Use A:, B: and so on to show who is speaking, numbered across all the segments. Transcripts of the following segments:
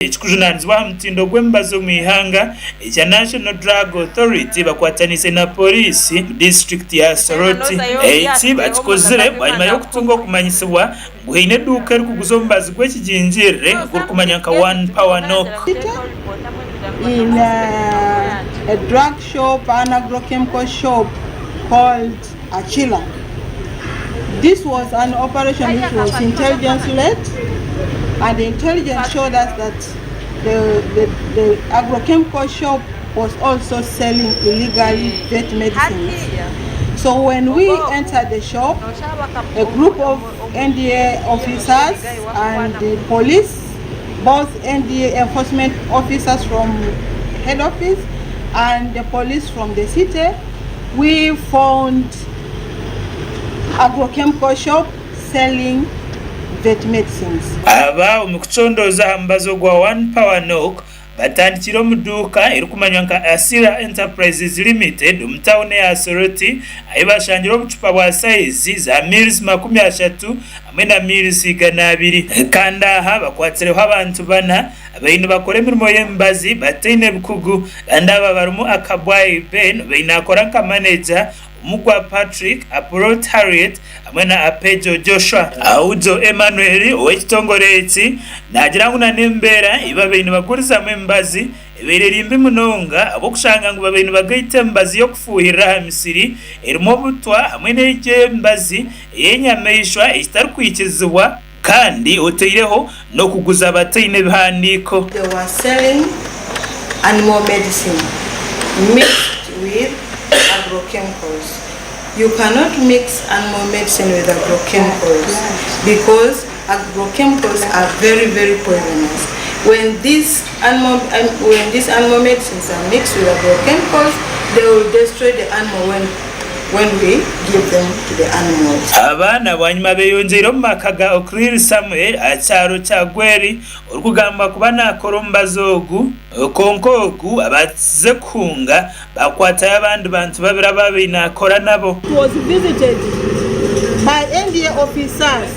A: Ekirikujunaanizibwa aha mutindo gw'emibazi omu ihanga ekya National Drug Authority bakwataniise na Pooriisi omu disiturikiti ya Soroti. Eki bakikozire bwanyima y'okutunga okumanyisibwa ngu haine eduuka erikuguza omubazi gw'ekigingirire ogurikumanywa nka One Power Knock.
B: In a drug shop, an agrochemical shop called Achila. This was an operation which was intelligence led and the intelligence showed us that the, the, the agrochemical shop was also selling illegally vet medicines. So when we entered the shop, a group of NDA officers and the police, both NDA enforcement officers from head office and the police from the city, We found agrochemical shop selling vet medicines.
A: Aba omu kucondooza aha mubazi ogwa One Power Knock batandikire omu duuka erikumanywa nka Asira Enterprises Limited omu tauni eya Soroti ahi bashangire obucupa bwa sayizi za mils 30 hamwe na mils 200. Kandi aha bakwatsireho abantu bana Abaine nibakora emirimo y'emibazi bataine bikugu kandi aba barimu Akabwai Ben obaire nakora nka maneja, Omugwa Patrick, Apolot Harriet hamwe na Apejo Joshua. Audzo Emmanuel ow'ekitongore eki naagira ngu n'embeera ei babaire nibagurizamu emibazi ebaire eri mbi munonga ahabw'okushanga ngu babaire nibagaita emibazi y'okufuuhirira aha misiri erimu obutwa hamwe n'egyo emibazi ey'enyamaishwa ekitarikwikirizibwa. Kandi otaireho n'okuguza abataine bihandiiko.
B: They were selling animal medicine mixed with agrochemicals. You cannot mix animal medicine with agrochemicals because agrochemicals are very very poisonous. When these animal when these animal medicines are mixed with agrochemicals, they will destroy the animal when when we give them to the animals.
A: Aba na bwanyima beyongyeire omu maka ga Okliri Samuel aha kyaro kya Gweri orikugambwa kuba nakora omubazi ogu kwonka ogu abaasize kuhunga bakwatayo abandi bantu babiri abu abaire nakora nabo.
B: It was visited by NDA officers.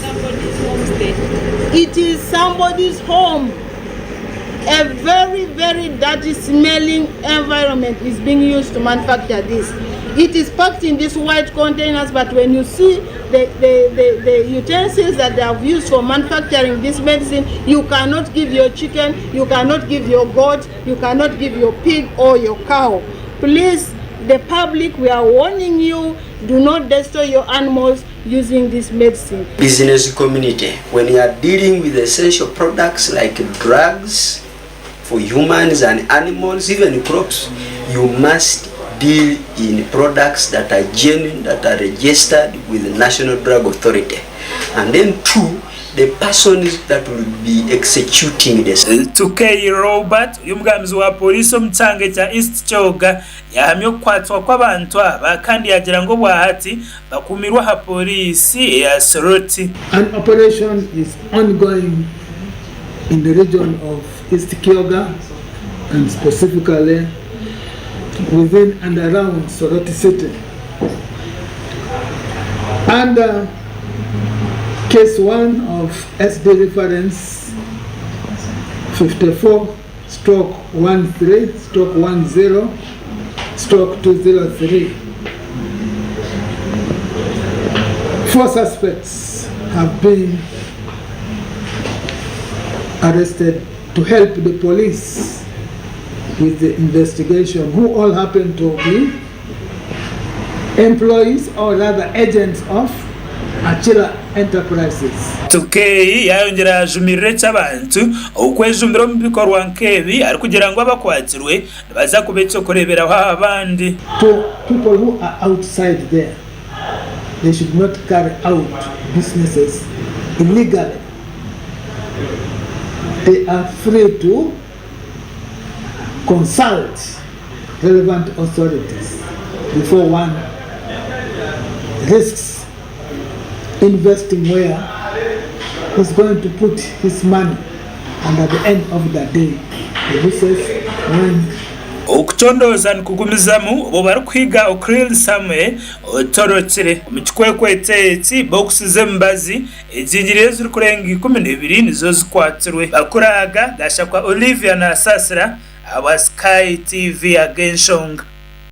B: It is somebody's home. A very very dirty smelling environment is being used to manufacture this. It is packed in these white containers but when you see the, the, the, the utensils that they have used for manufacturing this medicine, you cannot give your chicken, you cannot give your goat, you cannot give your pig or your cow. Please, the public, we are warning you, do not destroy your animals using this medicine.
C: Business community, when you are dealing with essential products like drugs for humans and animals, even crops, you must deal in products that are genuine, that are registered with the National Drug Authority. And then two, the persons that will be executing this.
A: Tukei Robert, ori omugambizi wa Pooriisi omu kyanga ekya East Kyoga Yahamya okukwatwa kw'abantu aba kandi yaagira ngu obwahati bakuumirwe aha pooriisi eya Soroti.
D: An operation is ongoing in the region of East Kyoga and specifically within and around Soroti City under case 1 of SD reference 54 stroke 13 stroke 10 stroke 203. Four suspects have been arrested to help the police with the investigation, who all happen to be employees or rather agents of Achila Enterprises.
A: Tukei yayongyera yajumirira eky'abantu okwejumbira omu bikorwa nk'ebi arikugira ngu abakwatsirwe nibaza kuba eky'okureeberaho aha bandi.
D: To people who are outside there, they should not carry out businesses illegally. They are free to consult relevant authorities before one risks investing where he's going to put his money and at the end of the day he loses when
A: Okucondooza nikugumizamu obwo barikuhiga Okril Samuel otorokire. Omu kikwekweto eki, bokisi z'emibazi egingiriire ezirikurenga 12 nizo zikwatsirwe. Bakuru aga gashakwa Olivia Nasasira ahabwa Sky TV Ag'enshonga.